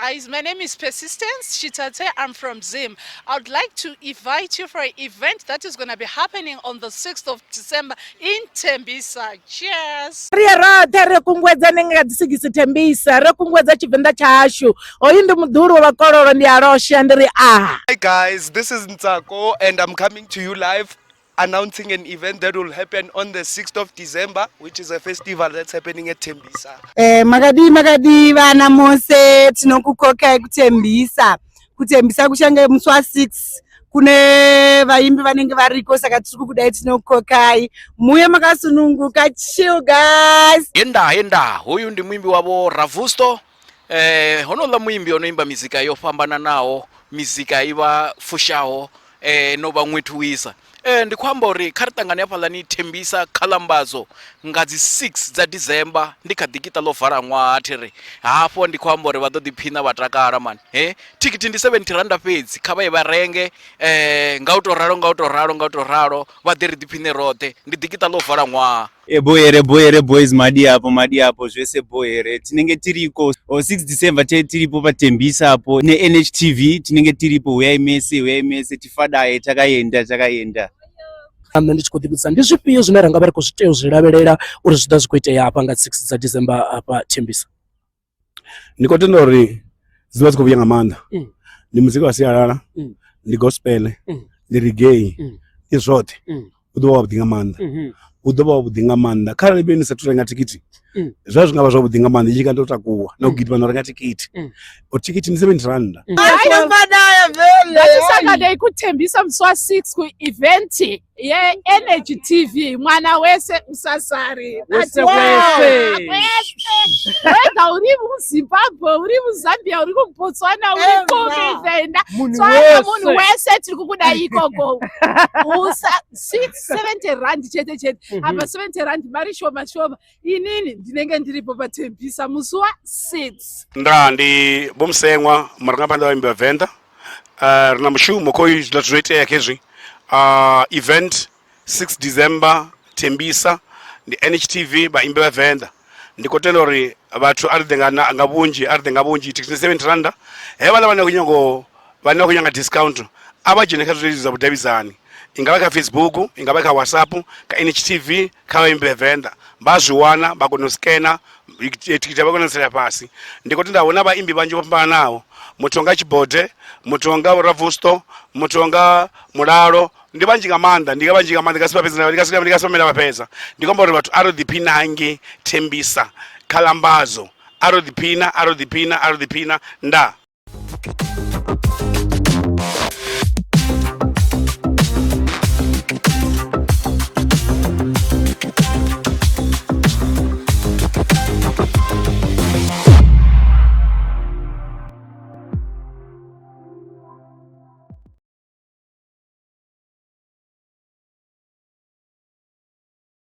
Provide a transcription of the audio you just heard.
guys. My name is Persistence Chitate. I'm from Zim. I would like to invite you for an event that is going to be happening on the 6th of December in Tembisa. Cheers. Ri ye roṱhe ri kunguwedzane nga dzi sigisi Thembisa, ri kunguwedza Tshivenḓa tshashu. Hoyu ndi muḓulu wa vhakololo ndi a losha ndi ri aha. Hi guys, this is Ntsako and I'm coming to you live announcing an event that will happen on the 6th of December, which is a festival that's happening at Tembisa. Eh, makadii makadii vana mose tinokukokai kuTembisa. KuTembisa kuchange musi wa6 kune vaimbi vanenge variko, saka tiri kukudai, tinokukokai muye makasununguka. Chill guys. Yenda yenda, hoyu ndi muimbi wavho Ravusto. Honouḽa muimbi ono imba mizika yo fhambananaho, mizika i vha fushaho no vha ṅwethuwisa. Ndi khou amba uri kha ri ṱangane hafhaḽani Thembisa khalambadzo nga dzi 6 dza December, ndi kha ḓikiṱa ḽo vala ṅwaha thiri hafho. Ndi khou amba uri vha ḓo ḓiphina vha takala mani. He thikhithi ndi 70 randa fhedzi, kha vha ye vha renge nga u to ralo, nga u to ralo, nga u to ralo, vha ḓi ri ḓiphine roṱhe, ndi ḓikiṱa ḽo vala ṅwaha. Bo here, bo here boys, madi apo, madi apo zvese, bo here. Tinenge tiriko 6 December, tiripo paTembisa apo neNHTV, tinenge tiripo. Uyai mese, uyai mese, tifadaye, takaenda, takaenda. Nṋe ndi tshi khou ḓivhudzisa ndi zwifhio zwine ra nga vha ri khou zwi tea u zwi lavhelela uri zwi ḓa zwi khou itea hafha nga 6 dza December hafha Thembisa? Ndi khou tenda uri dzi vha dzi khou vhuya nga maanḓa. Ndi muzika wa sialala, ndi gospel, ndi reggae, ndi zwoṱhe. U ḓo vha wavhuḓi nga maanḓa, u ḓo vha wavhuḓi nga maanḓa. Kharali vhe ni sathu renga thikhithi, zwa zwi nga vha zwavhuḓi nga maanḓa i tshi nga to takuwa na u gidima na u renga thikhithi. O thikhithi ndi 70 randa. Ngatisanganei kuTembisa musi wa6 kuevent yeEnergy TV. Mwana wese usasare. Wese wese. Whether uri muZimbabwe, uri muZambia, uri kuBotswana, uri kuVenda, Munhu tswana munhu wese. Wese tiri kukuda ikoko. Usa 670 rand chete chete. Apa 70 rand mari shoma shoma. Inini ndinenge ndiripo paTembisa musi wa6. Nda ndi Vho Musengwa, murangaphanḓa wa vhaimbi vha Venḓa. Ri na mushumo kho zwiḽa zwithu zwo itea khezwi, event 6 December Thembisa, ndi NHTV, vhaimbi vha Venḓa. Ndi khou tenda uri vhathu a ri ḓe nga vhunzhi, a ri ḓe nga vhunzhi. Thikhithi ndi 70 randa. Hevhaḽa vhane vha khou nyago, vhane vha khou nyanga discount, a vha dzhene kha zwileludzi zwa vhudavhidzani, i ngavha kha Facebook, i ngavha kha WhatsApp, kha NHTV, kha vhaimbi vha Venḓa, vha zwi wana, vha kona u scanner thikhithi, vha kona u tsela fhasi. Ndi khou tenda hu na vhaimbi vhanzhi vho fhambananaho, muthu nga Tshibode, muthu nga Ravusto, muthu nga Mulalo, ndi vhanzhi nga maanḓa, ndi nga vhanzhi nga maanḓa, ndi nga si vha fhedze, ndi nga si vha fhedza. Ndi khou amba uri vhathu a ro ḓiphina hangei Thembisa kha lambadzo, a ro ḓiphina, a ro ḓiphina, a ro ḓiphina nda.